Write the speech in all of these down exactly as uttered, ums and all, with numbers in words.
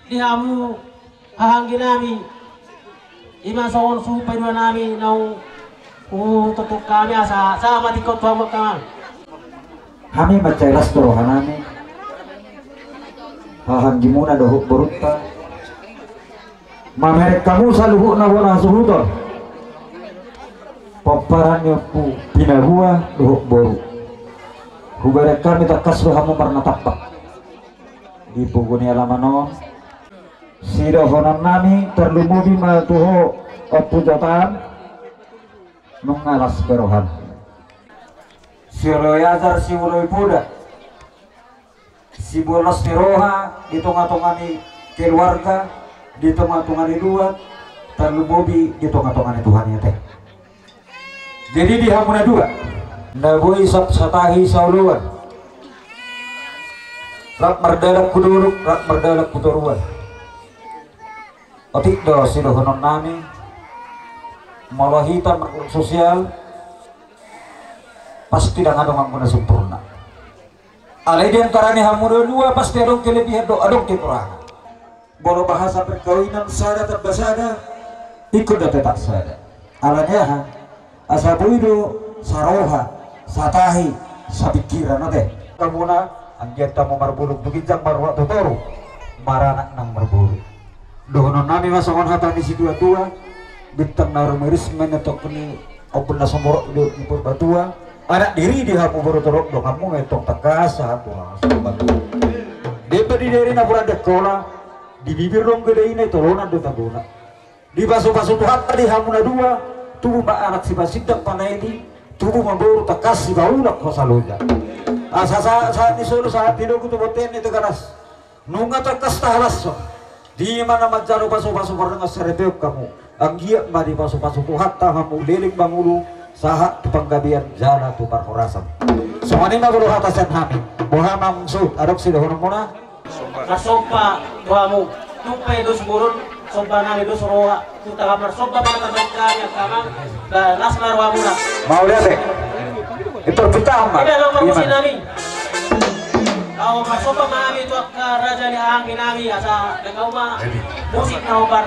Di hamu haha anggi nami, ima songon suhut paidua nami naung hutontong hami asa sama tingkot tu hamu angka amang. Hami mansai las do roha nami, haha anggimuna dohot borunta, mamereng hamu saluhutna bona hasuhuton. Pomparan ni ompu, pinaboa dohot boru, hubereng hami tangkas do hamu marnatampak di pogu ni alaman on. Sidohonon nami tarlumobi ma tu ho, Ompu Jotan, nunga las be roham. Sioloi ajar, sioloi poda, sibolas ni roha di tonga-tonga ni keluarga, di tonga-tonga ni luat, tarlumobi di tonga-tonga ni Tuhan i ate. Jadi di hamu na dua, na boi sap satahi saoloan, rap mardalan hu dolok, rap mardalan hu toruan. Otik do sidohonon nami, molo hita makhluk sosial, pasti ndang adong anggo na sempurna. Alai di antara ni hamu na dua pasti adong kelebihan dohot adong kekurangan. Molo bahasa perkawinan, sada tambah sada, ingkon do tetap sada. Alani aha? Asa boi do saroha, satahi, sapingkiran ate. Hamuna, anggiat hamu marboru tu ginjang, marroha tu toru, maranak nang marboru. Dohonon nami ma songon hata ni situa-tua, bintang na rumiris ma ninna tongkin ni ombun na sumorop di Purbatua. Anak diri di hamu boru torop, donganmu ma i tong tangkas sahat tu haha Purbatua. Demban di diri napuran di angkola, di bibir do anggo daina, i tolonan do tanggona. Dipasu-pasu Tuhanta di hamu na dua, tubu ma anak sipasindak panaili, tubu ma boru tangkas sipaulak hosa loja. Asa sa-, sahat ni solu sahat ni dogu tu bontean ni Tigaras, nunga tangkas tahalashon. Dia ma na manjalo pasu-pasu pardongan saripeon hamu, anggiat ma dipasu-pasu Tuhanta hamu leleng mangolu sahat tu panggabean jala tu parhorasan. Songon i ma molo hata sian hami. Boha ma, Mangsu, adong sidohononmuna? Marsomba tu hamu. Tung pe dos bolon, somba nami dos roha. Tung tahe marsomba ma hata sian hami angka amang. Ba las ma rohamuna. Mauliate. Itu kita aman. Ida lo pamusi nami. Au marsomba ma hami tu angka raja ni haha anggi nami asa denggan ma musik na hombar.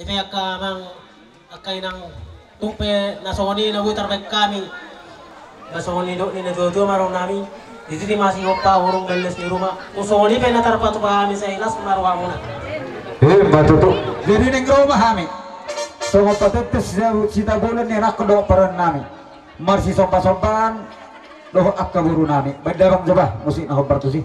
Pe angka amang, angka inang, tung pe na songon i na boi tarbaen hami. Ba songon i dok ni na tuatua ma rohanami. Disi ma sihompa urung belles ni ruma. Tung songon i pe na tarpatupa hami, sai las ma rohamuna. Ima tutu. Jadi naeng ro ma hami. Songon patentes sita-, sitabolan ni anakkon dohot parumaennami. Marsisombasombaan dohot angka borunami. Baen damang jo ba musik na hombar tusi.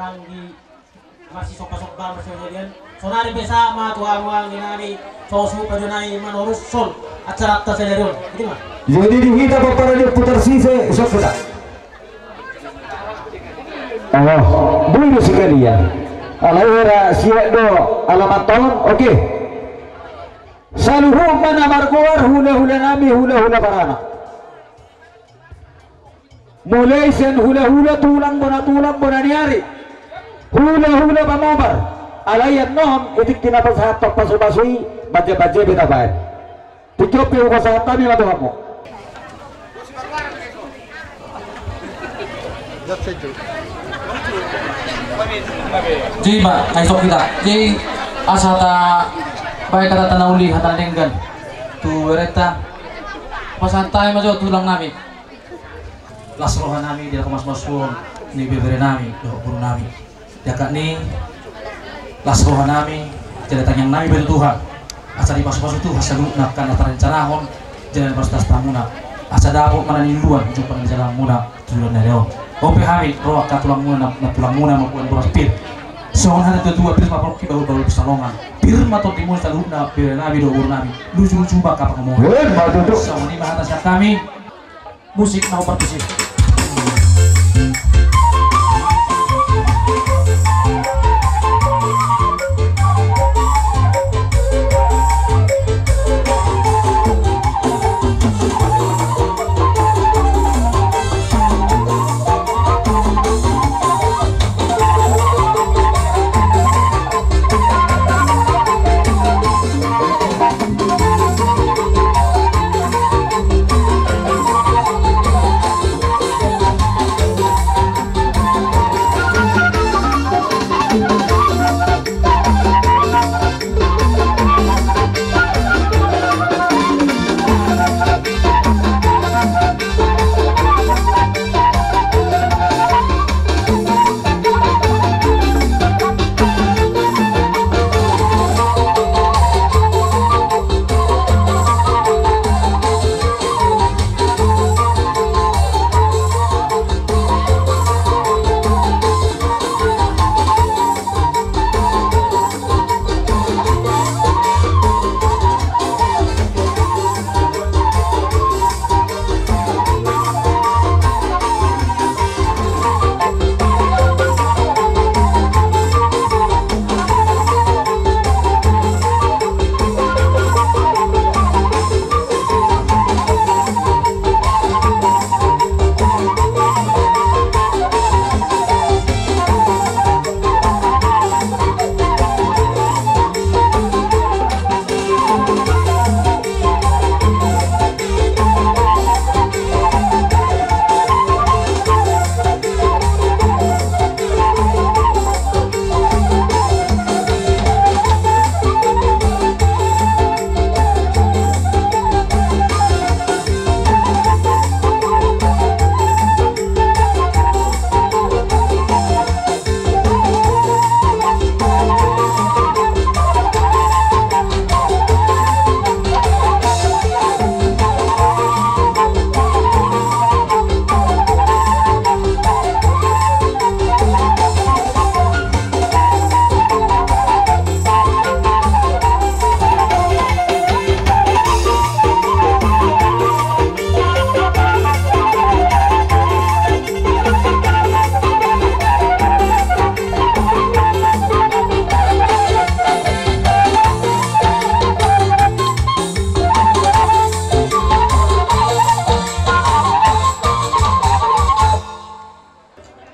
Anggi masisomba-somba, masisomba. Sonari pe sahat ma tu hamu anggi nami, so supajonai manorushon acaranta sadari on. Jadi di hita pomparan ni putar sise, sok hita. Oh, dulu sekalian. Ala era siap do, alamat tahun, oke. Saluhut ma na margoar hula-hula nami, hula-hula baranak. Mulai sian hula-hula tulang bona, tulang bona ni ari. Hula-hula pamobar. Alai annon, itik tinapas hatop pasu-pasu i, baja-baja beta baen. Tujuh pe hupasahat hami ma tu hamu. Jadi, Pak, ai sok hita. Jadi, asa ta baen hata na uli, hata na denggan. Tu berenta. Pasahat hami ma jo tulang nami. Las roha nami di na pamasumasuon ni bebere nami dohot boru nami. Di angka ni las roha nami, jala tangiang nami pe tu Tuhan, asa dipasupasu Tuhan saluhutna angka na tarencanahon jala na parsitastamuna, asa dapot ma na niluluan jumpa na nijalahanmuna tu joloan ni ari on. On pe hami ro angka tulangmuna, na, na tulangmuna mamboan boras pir. Songon hata ni natuatua, pir ma pongki, bahulbahul pansalongan. Pir ma tondimuna saluhutna, bebere nami dohot boru nami. Luju-luju ma angka pangomoan. Emma tutu. Songon i ma hata sian hami. Musik na hombar tusi.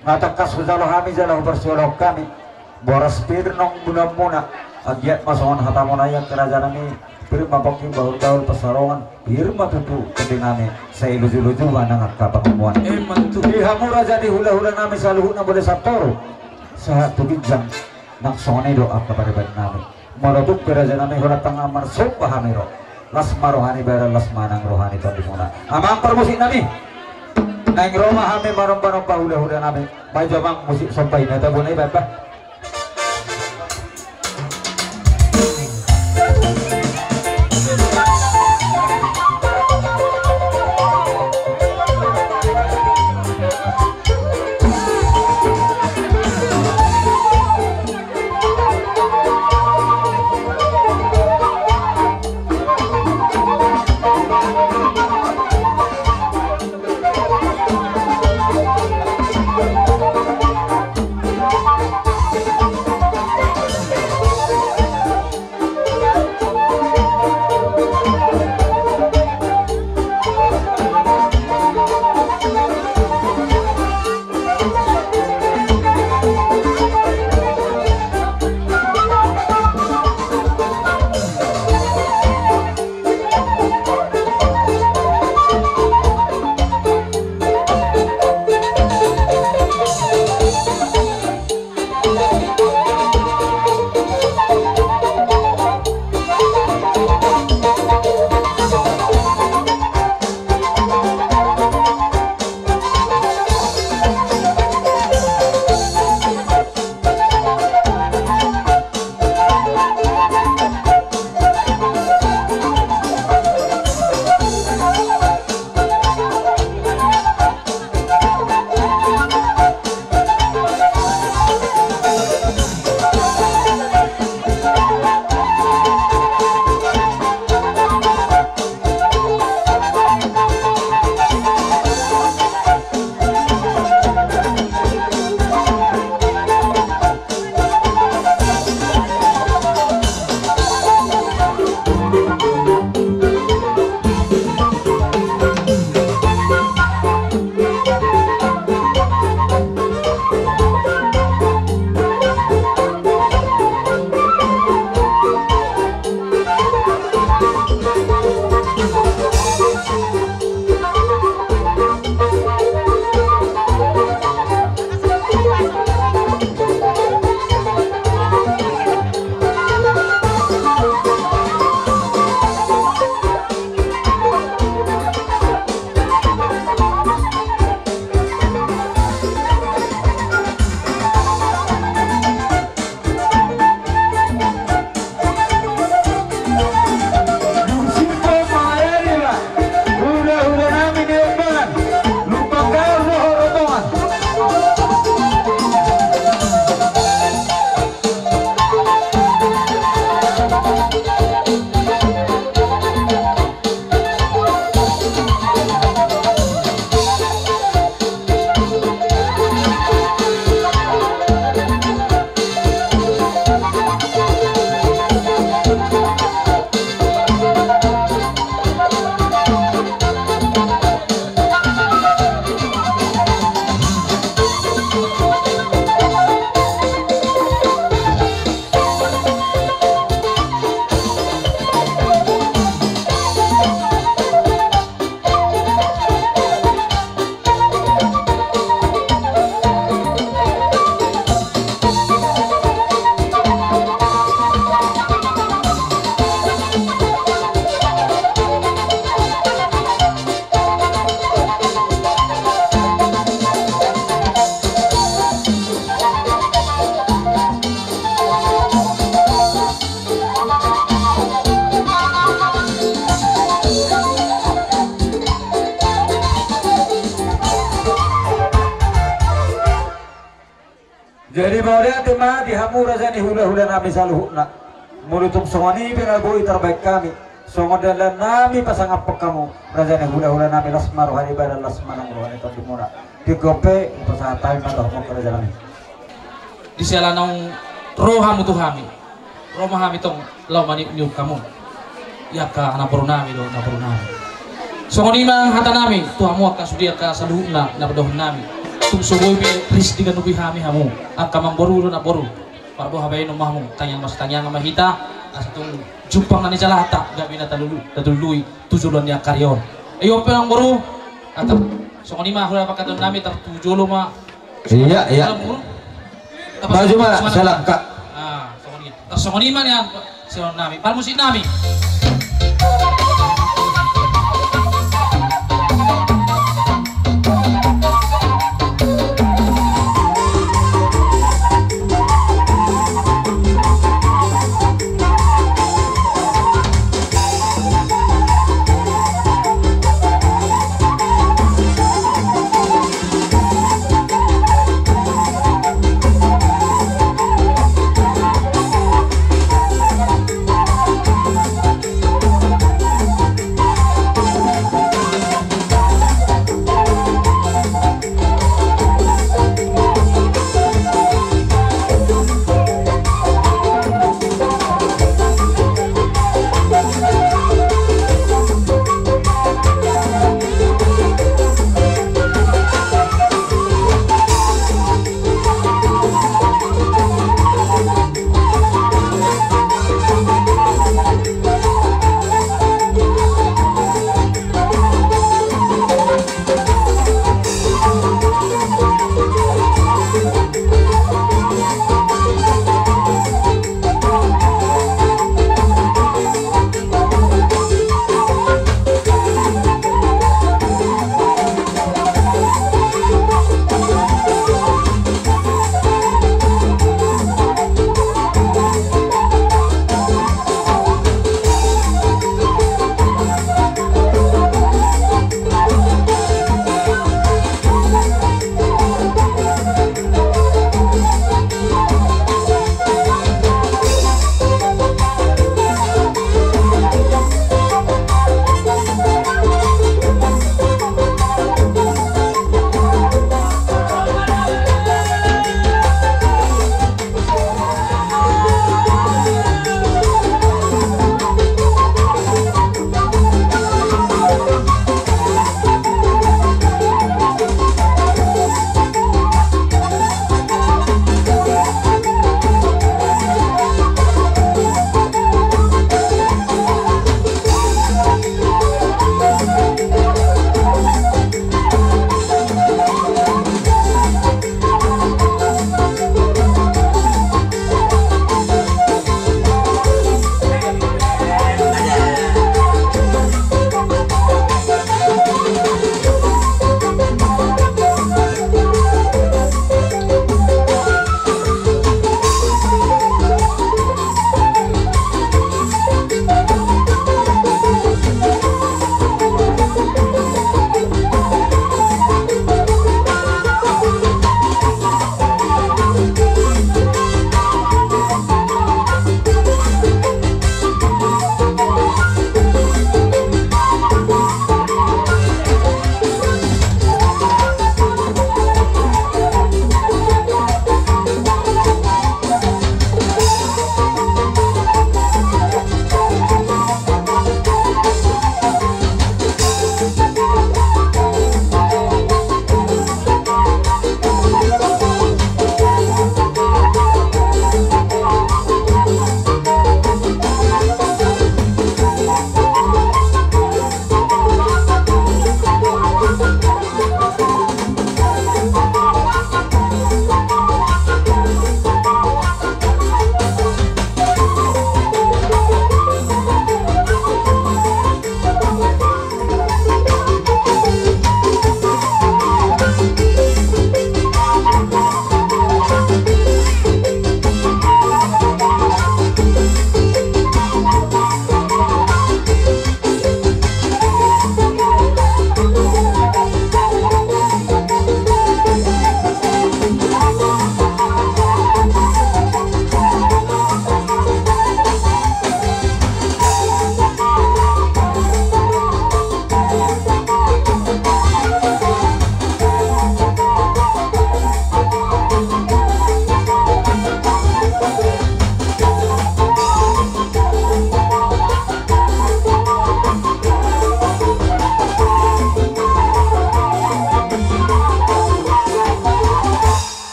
Nga tangkas hujalo hami jala huparsiolahon hami boras pir nang bulanmuna. Anggiat ma songon hatamuna i, angka raja nami, pir ma pongki, bahulbahul pansalongan, pir ma tutu tondi nami, sai luju-luju ma nang angka pangomoan. Emma tutu. Di hamu raja ni hulahula nami saluhutna, mauliate, sahat tu sahat tu ginjang. Nang songon i do angka pariban nami. Molo tung pe raja nami, holan tangkas marsomba hami ro. Las ma roha ni badan, las ma nang roha ni tondimuna. Amang parmusik nami, naeng ro ma hami manomba-nomba hulahula nami. Baen jo amang musik somba i na tabo na i, baen bah. Jadi mauliate ma di hamu raja ni hulahula nami saluhutna. Molo tung songon i pe na boi tarbahen hami, songon dalan nami pasangaphon hamu, raja ni hulahula nami, las ma roha ni badan, las ma nang roha ni tondimuna. Tingki on pe hupasahat hami ma tu hamu angka raja nami. Di siala naung ro hamu tu hami, ro ma hami tong laho maniupniup hamu. Ia angka anak boru nami do, anak boru nami. Songon i ma hata nami tu hamu angka sude angka saluhutna na padohon nami. Tung so boi pe ris diganupi hami hamu angka amangboru dohot namboru. Parboha baenon ma hamu, tangiang ma, tangiang ma hita, asa tung jumpang na nijalanta gabe na talului, tatului tu joloan ni angka ari on. Ai on pe namboru, atap songon i ma hula pangkataion nami, tar tu jolo ma. Iya, iya. Maju ma, salangkah. Ah, songon i. Tar songon i ma nian, songon nami. Parmusik nami.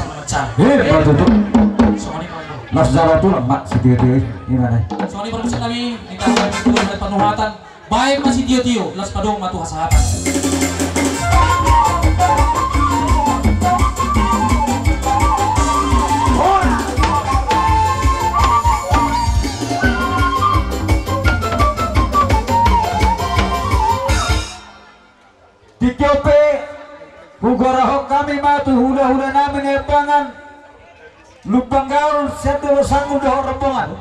Pemecah. Eh, betul tuh. Songon i, Pak. Las jala tulang, Mak, sitio-tio i. Gimana? Songon i, Pak, nami, minta kami dua menit panuhatan. Baen ma sitio-tio, las padong ma tu hasahatan. Tingki on pe, hugorahon hami ma tu hula-hula nami Naimpangan, Lumban Gaol, sian Dolok Sanggul dohot rombongan.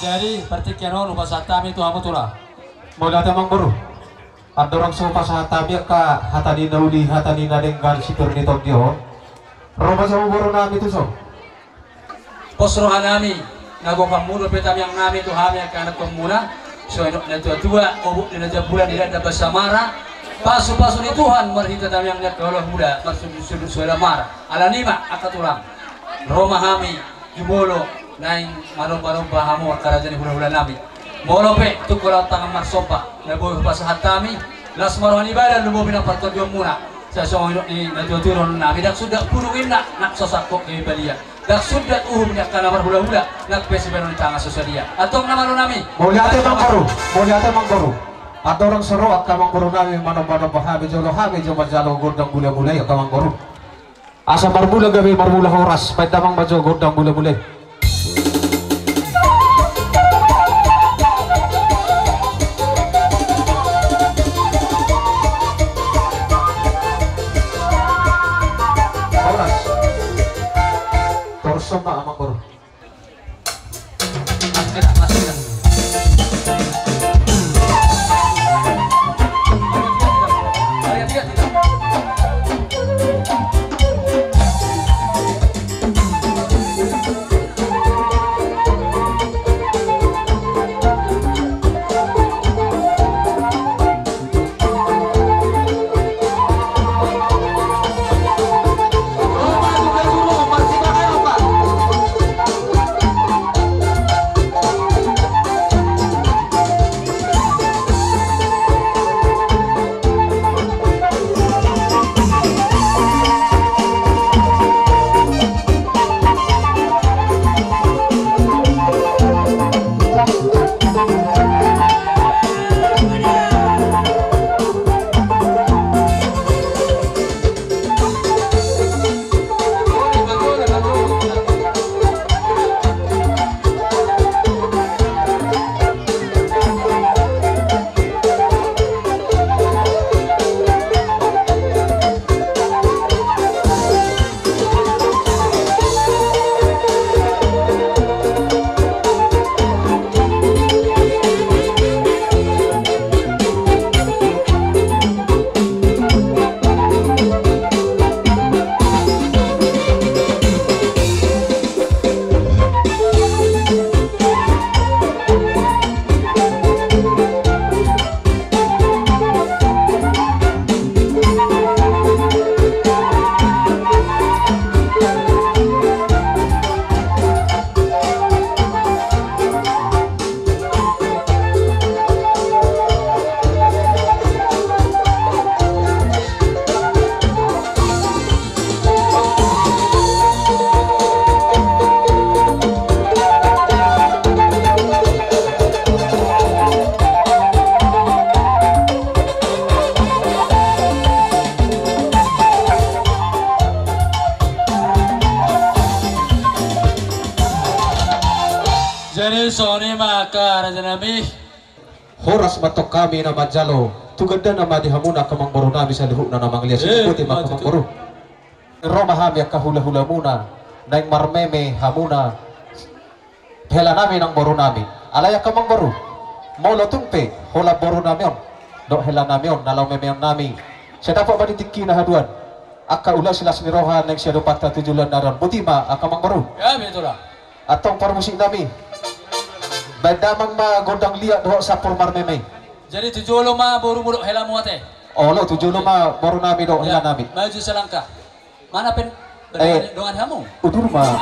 Jadi, partingkian on hupasahat hami tu hamu tulang. Mauliate, Amangboru. Andorang so hupasahat hami angka hata ni na uli, hata ni na denggan, sipir ni tondi on, ro ma jo boru nami tuson. Pos roha nami, na gokhonmu dope tamiang nami tu hami angka anakkonmuna, songon na tua-tua, obuk ni na jambulan di danda Basamara, pasu-pasu ni Tuhan marhite tamiang ni angka hulahula, marsudu-sudu suela mara. Alani i ma angka tulang, ro ma hami jumolo naeng manomba-nomba hamu angka raja ni hulahula nami. Molo pe tung holan tangan marsomba na boi hupasahat hami, las ma roha ni badan, lumobi nang partondionmuna. Sai songon nidok ni na tua-tua dohonon nami, ndang sundat pudung inna nang so sangkot gabe balian, ndang sundat uhum ni angka na marhulahula, nang pe sibahenon ni tangan so sadia. Antong na malo nami. Mauliate, Amangboru. Mauliate, Amangboru. Andorang so ro angka amangboru nami manomba-nomba hami, jolo hami jo manjalo gondang mula-mula i, angka amangboru. Asa marmula gabe marmula horas, baen damang ma jo gondang mula-mula i. Horas. Torus ma, Amangboru. Raja nami. Horas ma antong hami na manjalo. Tu gandana ma di hamuna angka amangboru nami saluhutna na mangalean. Eh, sinamot ma tutu. Angka amangboru. Ro ma hami angka hulahulamuna, naeng marmeme hamuna. Hela nami nang boru nami. Alai angka amangboru, molo tung pe holan boru nami on dohot hela nami on na laho memeon nami, sai dapot ma di tingkina haduan angka ulaon silas ni roha naeng siadopanta tu joloan ni ari on. Boti ma angka amangboru. Ya, betul lah. Antong parmusik nami, baen damang ma gondang liat dohot sampur marmeme. Jadi tu jolo ma borumu dohot helamu ate. Olo, tu jolo ma boru nami dohot hela nami. Ya, maju selangkah. Mana pe, eh, dongan hamu? Udur ma.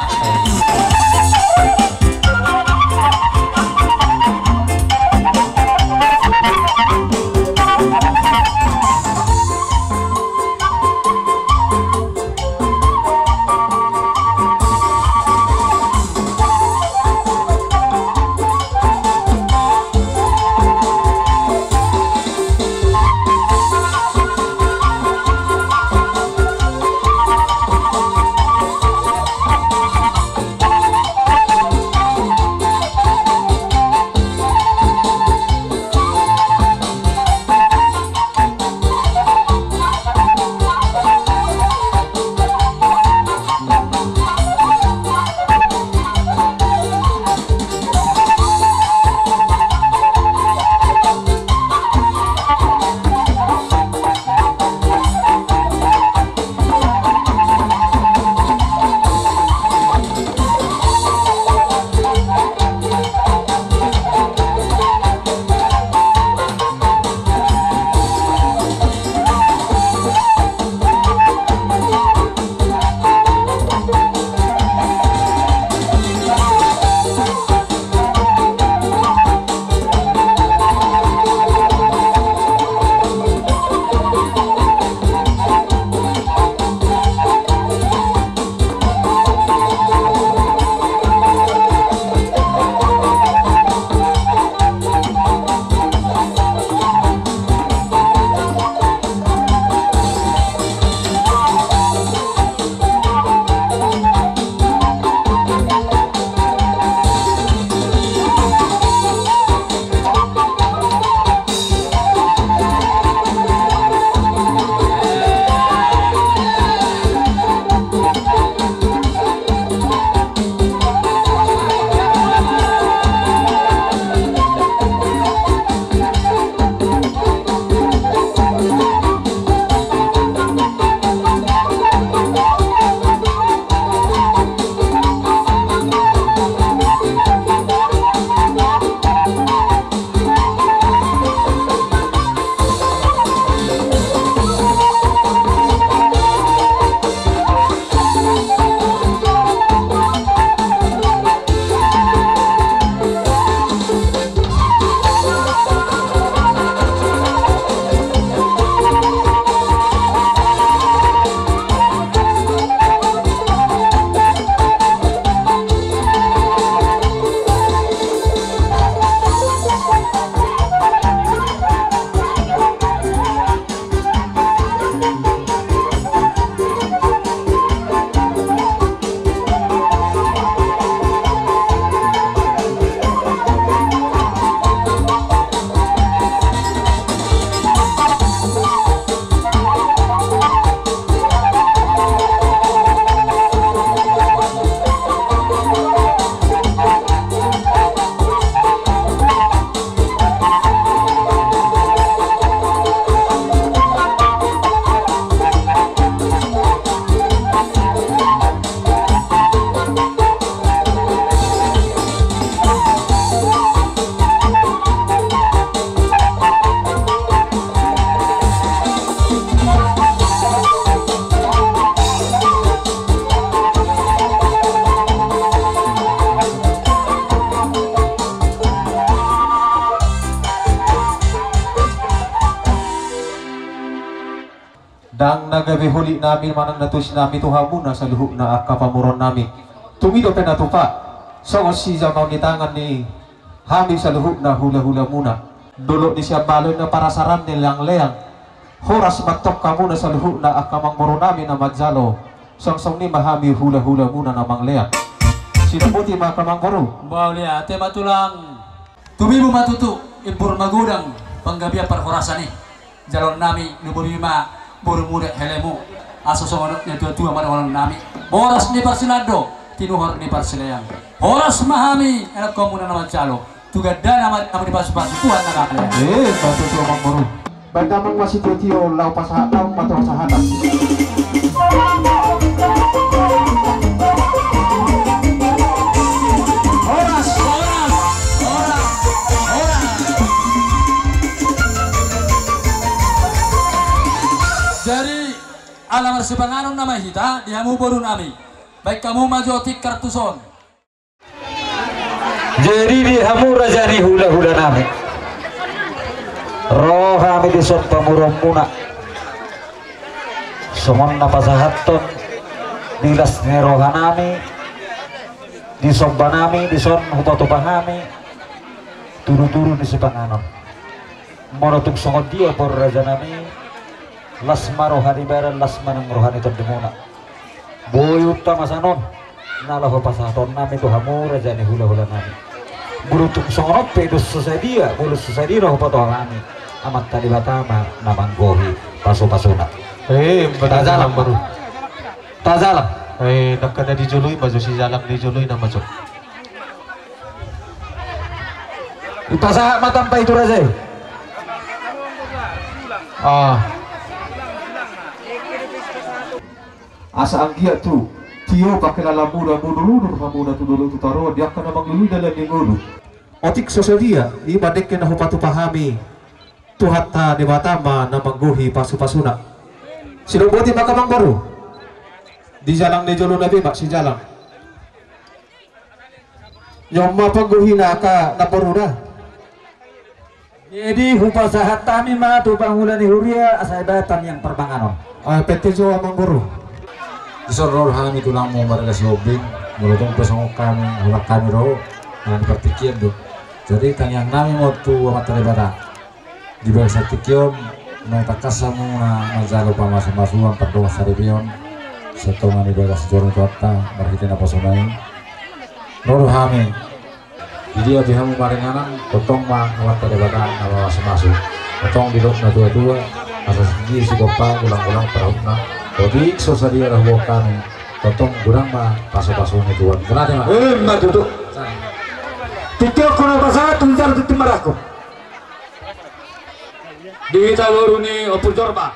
Ndang na gabe holit nami manang na tusi nami tu hamuna saluhutna angka pamoruon nami. Tung i dope na tupa songon sijamaon ni tangan ni hami saluhutna hulahulamuna. Dolok ni sian baloi na parasaran ni leangleang. Horas ma antong hamuna saluhutna angka amangboru nami na manjalo. Songon i ma hami hulahulamuna na mangalean. Sinamot ma angka amangboru. Mauliate ma tulang. Tumibu ma tutu, imbur magodang, panggabean parhorasan i. Jaloonnami, lumobi ma boru muda helemu. Asa songon na tuatua ma dohononnami. Boras ni parsilando, tinuhor ni parsilean. Horas ma hami, anakkonmuna na manjalo. Tu gandana ma hami dipasupasu Tuhan na mangalean. Eh, batu tu amangboru. Baen damang ma sitiotio, laho pasahat damang ma tu hasahatan. Horas, horas, horas, horas. Jadi, ala marsipanganon nama hita, di hamu borunami. Baen hamu ma jo tikar tuson. Jadi di hamu raja ni hulahulanami, ro hami dison pamoruonmuna. Songon na pasahathon di las ni rohanami, di sombanami, dison hupatupa hami tudutudu ni sipanganon. Molo tung songon dia boru rajanami, las ma roha ni badan, las ma nang roha ni tondimuna. Boi untamas on na laho pasahatonnami tu hamu raja ni hulahulanami. Molo tung songon on pe dos so sadia, molo so sadia na hupatupa hami, Amanta Debata ma na manggohi pasupasuna. Eh, tajalang baru. Tajalang. Eh, dangka na di jolo i ma jo, sijalang di jolo i nama jo. Utasahat ma tampa i tu raja i. Ah. Asa anggiat tu tio pangkilala muda, mudur-udur hamu na tu dolok tu taroan, di angka na manglului dalan ni ngolu. Otik so sadia, i ma dengke na hupatupa hami, Tuhanta Debata ma na manggohi pasupasuna. Sidok boti ma angka amangboru. Di jalang ni jolo na be ma sijalang. Nyon ma panggohina angka namboru da. Jadi hupasahat hami ma tu pangula ni huria asa dibaen tangiang parmanganon. Ah, pette jo amangboru. Dison ro hami tulangmu marga Sihombing, molo tung pe songon hami, holan hami ro, na di partingkian do. Jadi tangiangnami ma on tu Amanta Debata. Di bagasan tingki on, naung tangkas hamu na manjalo pamasumasuon, pardongansaripeon, sian tonga ni bagas joro ni Tuhanta, marhite naposona i. Ro do hami. Di dia pe hamu maringanan, tongtong ma Amanta Debata na mamasumasu. Tongtong didok na tuatua, asa sititi sigompa, gulang-gulang parahutna. Otik so sadia na huboan hami, tongtong godang ma pasupasu ni Tuhan. Mauliate ma. Ima tutu. Tingki on hona pasahat, tung jalo tingki marangkup. Di hita boru ni Ompu Jorma.